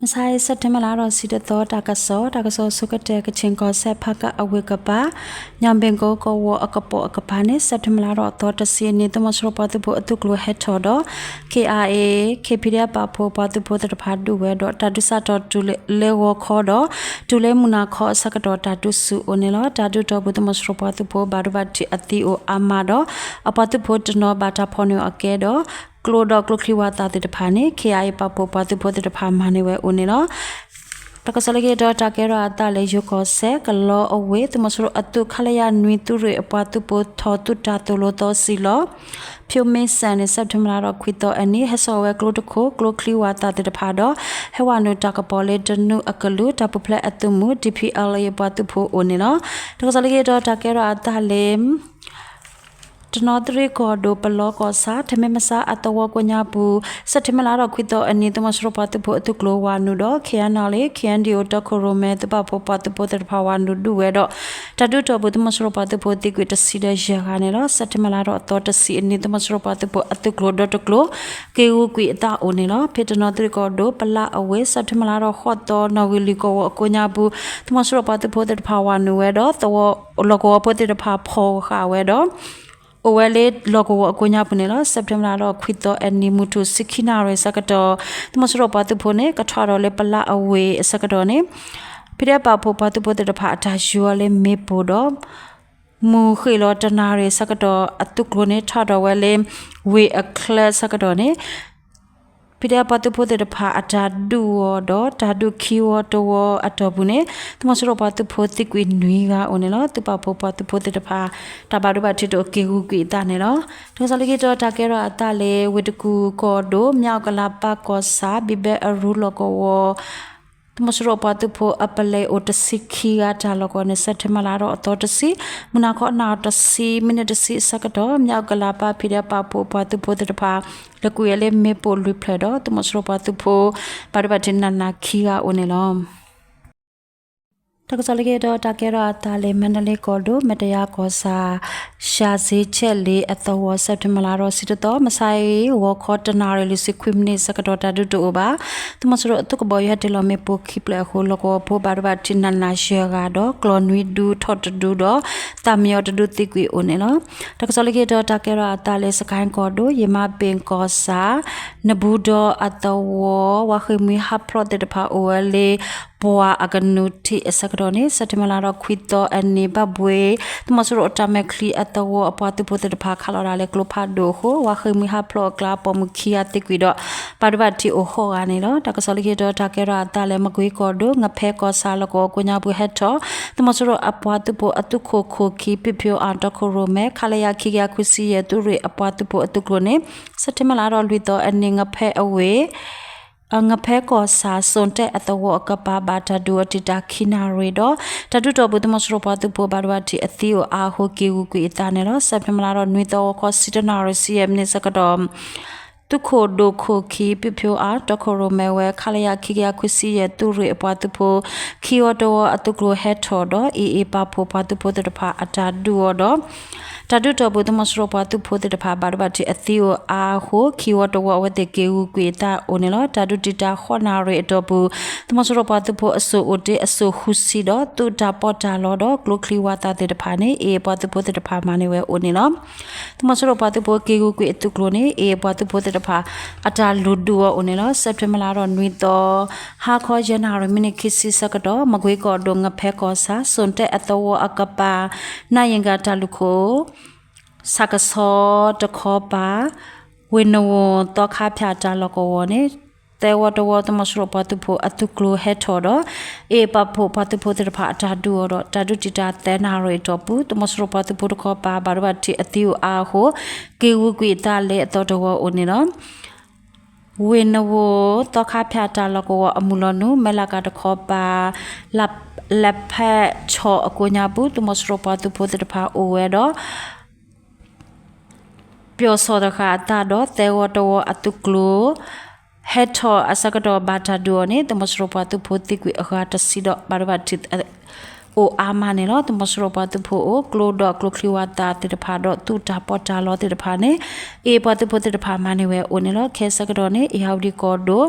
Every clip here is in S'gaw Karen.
မဆါအံၤ စဲးပထ့ဘၢၣ်လါဒီး တဆံတသီ တၢ်ကစီၣ်, တၢ်ကစီၣ်ဆိကတၢၢ် ကခ့ၣ်ကီၢ်စဲၣ် ဖးကၢအဝ့ၢ်ကပၤ ညၣ်ဘ့ၣ်ကိကဝီၤအကပိာ်အကပၤန့ၣ် စဲးပထ့ဘၢၣ်လါဒီး အသီတဆံအနံၤ သုးမီၤစိရိၤပှၤသုးဖိအသုးကျိၤဟဲထီၣ်ဒီး ခ့ၣ်အါအ့ၣ် ခ့ၣ်ဖံဒဲးပာ်ဖှိၣ်ပှၤသုးဖိသ့ၣ်တဖၣ်ဒုးဝဲဒီး တၢ်ဒုးစးထီၣ်တုၤလၢဂီၤခီဒီး တုၤလၢမုၢ်နၤခီအဆၢကတီၢ်တၢ်ဒုးဆူၣ်အိၣ်န့ၣ်လီၤ. တၢ်ဒုးတီၢ်ပူၤ သုးမီၤစိရိၤပှၤသုးဖိဘၣ်ဒိဘၣ်ထံးအသံအိၣ်အါမးဒီး အပှၤသုးဖိတနီၤဘၣ်တၢ်ဖီၣ်န့ၢ်အီၤအကဲဒီး ကျိဒီးကျိချံဝးသးသ့ၣ်တဖၣ်န့ၣ် ခ့ၣ်အါအ့ၣ် ပာ်ဖှိၣ်ပှၤသုးဖိသ့ၣ်တဖၣ်မၤန့ၢ်ဝဲအိၣ်န့ၣ်လီၤ. တၢ်ကစီၣ်လၢက့ၤဒီး တၢ်ကဲထီၣ်အသးလၢယိၤကီၢ်စဲၣ် ကလီအဝ့ၢ် သုးမီၤစိရိၤအသုး ခလရ နွံသုးရ့ၣ်အပှၤသုးဖိထီၣ်သုးတၢ်သိၣ်လိသီစံလီၤ. ဖၠိမ့စၣ်န့ၣ် စဲးပထ့ဘၢၣ်လါဒီး ခွံသီအနံၤ ဟဲစိာ်ဝဲကျိတခိၣ် ကျိချံဝးသးသ့ၣ်တဖၣ်ဒီး ဟဲဝဲနုာ်တၢ်ကပီၤလၢတနုာ်အကလုာ် တၢ်ပူၤဖျဲးအသုးမုၢ် DPLA အပှၤသုးဖိအိၣ်န့ၣ်လီၤ. တၢ်ကစီၣ်လၢက့ၤဒီး တၢ်ကဲထီၣ်အသးလၢ တနီသရံၣ်ကီၢ်ဒိၣ် ပလီကီၢ်ဆၣ် ထမ့ၢ်မဆါအသဝီကိးညါပူၤ စဲးပထ့ဘၢၣ်လါဒီး ခွံသီအနံၤ သုးမီၤစိရိၤပှၤသုးဖိအသုးကျိၤဝဲနုာ်ဒီး KNLA KNDO တီခိၣ်ရိၣ်မဲ သုးပာ်ဖှိၣ်ပှၤသုးဖိသ့ၣ်တဖၣ်ဝဲနုာ်ဒုးဝဲဒီး တၢ်ဒုးတီၢ်ပူၤ သုးမီၤစိရိၤပှၤသုးဖိသံကွံာ်တဆံဒီးယဲၢ်ဂၤန့ၣ်လီၤ. စဲးပထ့ဘၢၣ်လါဒီး အသီတဆံအနံၤ သုးမီၤစိရိၤပှၤသုးဖိအသုးကျိၤဒီတကျိၤ က့ၤဂုာ်ကွံာ်အသးအိၣ်န့ၣ်လီၤ. ဖဲတနီသရံၣ်ကီၢ်ဒိၣ် ပလီအဝ့ၢ် စဲးပထ့ဘၢၣ်လါဒီး ဃိးသီ နီၣ်ဂံၢ်လွံၢ်ကဝီၤအကိးညါပူၤ သုးမီၤစိရိၤပှၤသုးဖိသ့ၣ်တဖၣ်ဝဲနုာ်ဝဲဒီး သဝီလီၢ်ကဝီၤဖိသ့ၣ်တဖၣ်ဖီၣ်ဃာ်ဝဲဒီး အိၣ်ဝဲလၢလီၢ်ကဝီၤအကိးညါပူၤန့ၣ်လီၤ. စဲးပထ့ဘၢၣ်လါဒီး ခွံသီအနံၤ မုၢ်ထူၣ်ဆံခံနၣ်ရံၣ်ဆၢကတီၢ် သုးမီၤစိရိၤပှၤသုးဖိန့ၣ် ကထီၣ်ဒီးလၢပလီအဝ့ၢ်အဆၢကတီၢ်န့ၣ် ဖံဒဲးပာ်ဖှိၣ်ပှၤသုးဖိသ့ၣ်တဖၣ်အတၢ်ယူၤအီၤလၢမ့ၣ်ပိၢ်ဒီး မုၢ်ဃ့ၢ်လီၤတနၣ်ရံၣ်ဆၢကတီၢ် အသုးကျိၤန့ၣ် ထီၣ်ဒီးဝဲလၢ ဝ့ၢ်အချၢဆၢကတီၢ်န့ၣ် ဖံဒဲးပှၤသုးဖိသ့ၣ်တဖၣ်အတၢ်ဒုးအီၤဒီး တၢ်ဒုးခံဝီတဝီအတီၢ်ပူၤန့ၣ် သုးမီၤစိရိၤပှၤသုးဖိသံကွံာ်နွံဂၤအိၣ်န့ၣ်လီၤ. သုးပာ်ဖှိၣ်ပှၤသုးဖိသ့ၣ်တဖၣ် တၢ်ဘၣ်ဒိဘၣ်ထံးတအိၣ် က့ၤဂုာ်ကွံာ်အသးန့ၣ်လီၤ. တၢ်ကစီၣ်လၢက့ၤဒီး တၢ်ကဲထီၣ်အသးလၢ ဝ့ၢ်တကူၣ်ကီၢ်ဒိၣ် မၠၣ်အူကလၤပၢ်ကီၢ်ဆၣ် ဘံၣ်ဘဲအရူလီၢ်ကဝီၤ သုးမီၤစိရိၤပှၤသုးဖိအပလဲၤအိၣ်တဆံခံဂၤတၢ်လီၢ်ကဝီၤန့ၣ် စဲးပထ့ဘၢၣ်လါဒီး အသီတဆံ မုၢ်နၤခီနၣ်ရံၣ်တဆံ မံးနံးတဆံအဆၢကတီၢ် မၠၣ်အူကလၤပၢ် ဖံဒဲးပာ်ဖှိၣ်ပှၤသုးဖိသ့ၣ်တဖၣ် လဲၤကွံာ်ဝဲလၢမ့ၣ်ပိၢ်လွံၢ်ဖျၢၣ်ဒီး သုးမီၤစိရိၤပှၤသုးဖိ ဘၣ်ဒိဘၣ်ထံးနးနးခံဂၤအိၣ်န့ၣ်လီၤ. တၢ်ကစီၣ်လၢက့ၤဒီး တၢ်ကဲထီၣ်အသးလၢ မါဒလ့ကီၢ်ဒိၣ် မဲာ်တယၤကီၢ်ဆၣ် ရှၤစ့ဆဲးလ့အသဝီ စဲးပထ့ဘၢၣ်လါဒီး ဆံတသီ မဆါအံၤ ဂီၤခီတနၣ်ရံၣ်လွံၢ်ဆံခွံမံးနံးဆၢကတီၢ် တၢ်ဒုးတအိၣ်ဘၣ်. သုးမီၤစိရိၤအသုးကဘီယူၤဟဲတ့ၢ်လီၤမ့ၣ်ပိၢ်ခံဖျၢၣ်အဃိ လီၢ်ကဝီၤဖိဘၣ်ဒိဘၣ်ထံးနးနးယဲၢ်ဂၤဒီး ကျီၢ်နွံဒု ထီၣ်တဒုဒီး သးမံအီၤတဒုသံကွံာ်အိၣ်န့ၣ်လီၤ. တၢ်ကစီၣ်လၢက့ၤဒီး တၢ်ကဲထီၣ်အသးလၢ စကဲၣ်ကီၢ်ဒိၣ် ယမါဘ့ၣ်ကီၢ်ဆၣ် နဘူးဒီးအသဝီ ဝါဃ့ၢ်မှံဟးဖျိးသ့ၣ်တဖၣ်အိၣ်ဝဲလၢ ပှၢ်အကနူးထံးအဆၢကတီၢ်န့ၣ် စဲးပထ့ဘၢၣ်လါဒီးခွံသီအနံၤ ဘၣ်ဘှ့ၣ် သုးမီၤစိရိၤအတၢ်မဲာ်ချံအသဝီအပှၤသုးဖိသ့ၣ်တဖၣ် ခးလီၤဒၣ်လၢကျိဖးဒိၣ်အဃိ ဝါဃ့ၢ်မှံဟးဖျိးအကျါ ပိာ်မုၣ်ခံဂၤသံကွံာ်ဒီး ဘၣ်ဒိဘၣ်ထံးအိၣ်ဃိးဂၤန့ၣ်လီၤ. တၢ်ကစီၣ်လၢက့ၤဒီး တၢ်ကဲထီၣ်အသးလၢ မကွ့ကီၢ်ဒိၣ် ငဖဲကီၢ်ဆၣ်လီၢ်ကဝီၤကိးညါပူၤဟဲထီၣ် သုးမီၤစိရိၤအပှၤသုးဖိအသုးခိၣ်ခိၣ်ခံ ပံၣ်ဖၠိအၣ် တီခိၣ်ရိၣ်မဲ ခလရ ခံကယၤခွံဆံယဲၢ်သုးရ့ၣ်အပှၤသုးဖိအသုးကျိၤန့ၣ် စဲးပထ့ဘၢၣ်လါဒီးလွံၢ်သီအနံၤ ငဖဲအဝ့ၢ် ငဖဲကီၢ်ဆၣ် စိၣ်တဲၣ်အသဝီအကပၤ ဘၣ်တၢ်ဒုးအီၤတံာ်တာ်ခံနၣ်ရံၣ်ဒီး တၢ်ဒုးတီၢ်ပူၤ သုးမီၤစိရိၤပှၤသုးဖိဘၣ်ဒိဘၣ်ထံးအသံအိၣ်အါအဃိ က့ၤဂုာ်ကွံာ်အသးန့ၣ်လီၤ. စဲးပထ့ဘၢၣ်လါဒီးနွံသီ ဂီၤခီဆံတနၣ်ရံၣ်ဆံယဲၢ်မံးနံးဆၢကတီၢ် သုးခိၣ်ဒိၣ်ခိၣ်ခံ ပံၣ်ဖၠိအၣ် တီခိၣ်ရိၣ်မဲဝဲ ခလရ ခံကယၤခွံဆံယဲၢ်သုးရ့ၣ်အပှၤသုးဖိ ခံဝီတဝီအသုးကျိၤဟဲထီၣ်ဒီး AA ပာ်ဖှိၣ်ပှၤသုးဖိသ့ၣ်တဖၣ်အတၢ်ဒုးအီၤဒီး တၢ်ဒုးတီၢ်ပူၤ သုးမီၤစိရိၤပှၤသုးဖိသ့ၣ်တဖၣ် ဘၣ်ဒိဘၣ်ထံးအသံအိၣ်အါအဃိ ခံဝီတဝီအဝဲသ့ၣ်က့ၤဂုာ်ကွံာ်အသးအိၣ်န့ၣ်လီၤ. တၢ်ဒုးတံာ်တာ်ဃိးနၣ်ရံၣ်အတီၢ်ပူၤ သုးမီၤစိရိၤပှၤသုးဖိအစိၣ်အိၣ်တ့ၢ်အစိၣ်ဃုဆံဒီး သုးတၢ်ပီးတၢ်လီဒီး ကျိချံဝးသးသ့ၣ်တဖၣ်န့ၣ် AA ပှၤသုးဖိသ့ၣ်တဖၣ်မၤန့ၢ်ဝဲအိၣ်န့ၣ်လီၤ. သုးမီၤစိရိၤပှၤသုးဖိက့ၤဂုာ်ကွံာ်အသုးကျိၤန့ၣ် AA ပှၤသုးဖိသ့ၣ်တဖၣ် အတၢ်လုၢ်ဒုးအီၤအိၣ်န့ၣ်လီၤ. စဲးပထ့ဘၢၣ်လါဒီးနွံသီ ဟါခီယဲၢ်နၣ်ရံၣ်မံးနံးခံဆံဆၢကတီၢ် မကွ့ကီၢ်ဒိၣ် ငဖဲကီၢ်ဆၣ် စိၣ်တဲၣ်အသဝီအကပၤ နၢ်ယံၤကၤတၢ်လူၢ်ခိၣ် ဆၣ်ကဆီတခီပၤ ဝ့ၢ်နဝိၣ်သီခါဖၠၣ်တၢ်လီၢ်ကဝီၤန့ၣ် သၢဝီတဝီ သုးမီၤစိရိၤပှၤသုးဖိအသုးကျိၤဟဲထီၣ်ဒီး AA ပာ်ဖှိၣ်ပှၤသုးဖိသ့ၣ်တဖၣ်အတၢ်ဒုးအီၤဒီး တၢ်ဒုးတံာ်တာ်သၢနၣ်ရံၣ်အတီၢ်ပူၤ သုးမီၤစိရိၤပှၤသုးဖိတခီပၤ ဘၣ်ဒိဘၣ်ထံးအသံအိၣ်အါအဃိ က့ၤဂုာ်ကွံာ်အသးလၢအသီတဝီအိၣ်န့ၣ်လီၤ. ဝ့ၢ်နဝိၣ်သီခါဖၠၣ်တၢ်လီၢ်ကဝီၤအမုၢ်လီၤနုာ် မဲၢ်လးကၤတခီပၤ လၢဖဲဆီၣ်အကိးညါပူၤ သုးမီၤစိရိၤပှၤသုးဖိသ့ၣ်တဖၣ်အိၣ်ဝဲဒီး ပျီၢ်စီၣ်တဃာ်အသးဒီး သၢဝီတဝီအသုးကျိၤ ဟဲထီၣ်အဆၢကတီၢ်ဘၣ်တၢ်ဒုးအီၤန့ၣ် သုးမီၤစိရိၤပှၤသုးဖိသံကွံာ်အဂၤတဆံဒီး ဘၣ်ဒိဘၣ်ထံးအိၣ်အါမးန့ၣ်လီၤ. သုးမီၤစိရိၤပှၤသုးဖိအိၣ် ကျိဒီးကျိချံဝးသးသ့ၣ်တဖၣ်ဒီး သုးတၢ်ပီးတၢ်လီသ့ၣ်တဖၣ်န့ၣ် AA ပှၤသုးဖိသ့ၣ်တဖၣ်မၤန့ၢ်ဝဲအိၣ်န့ၣ်လီၤ. ခဲအံၤဆၢကတီၢ်န့ၣ် အ့ၣ်ဟးဝဒံၣ်ကီၢ်ဒိၣ်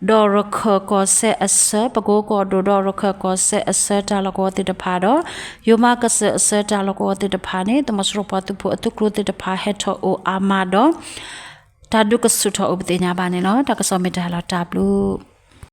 ဒီးရခၢၣ်ကီၢ်စဲၣ်အဆၢ ပကိကီၢ်ဒိၣ်ဒီးရခၢၣ်ကီၢ်စဲၣ်အဆၢတၢ်လီၢ်ကဝီၤသ့ၣ်တဖၣ်ဒီး ယိၤမးကစၢၢ်အဆၢတၢ်လီၢ်ကဝီၤသ့ၣ်တဖၣ်န့ၣ် သုးမီၤစိရိၤပှၤသုးဖိအသုးကျိၤသ့ၣ်တဖၣ်ဟဲထီၣ်အိၣ်အါမးဒီး တၢ်ဒုးကဆူၣ်ထီၣ်အိၣ်ပသ့ၣ်ညါဘၣ်န့ၣ်လီၤ. တၢ်ကစီၣ်မ့ၢ်တၢ်လီၤတၢ်ဘျုး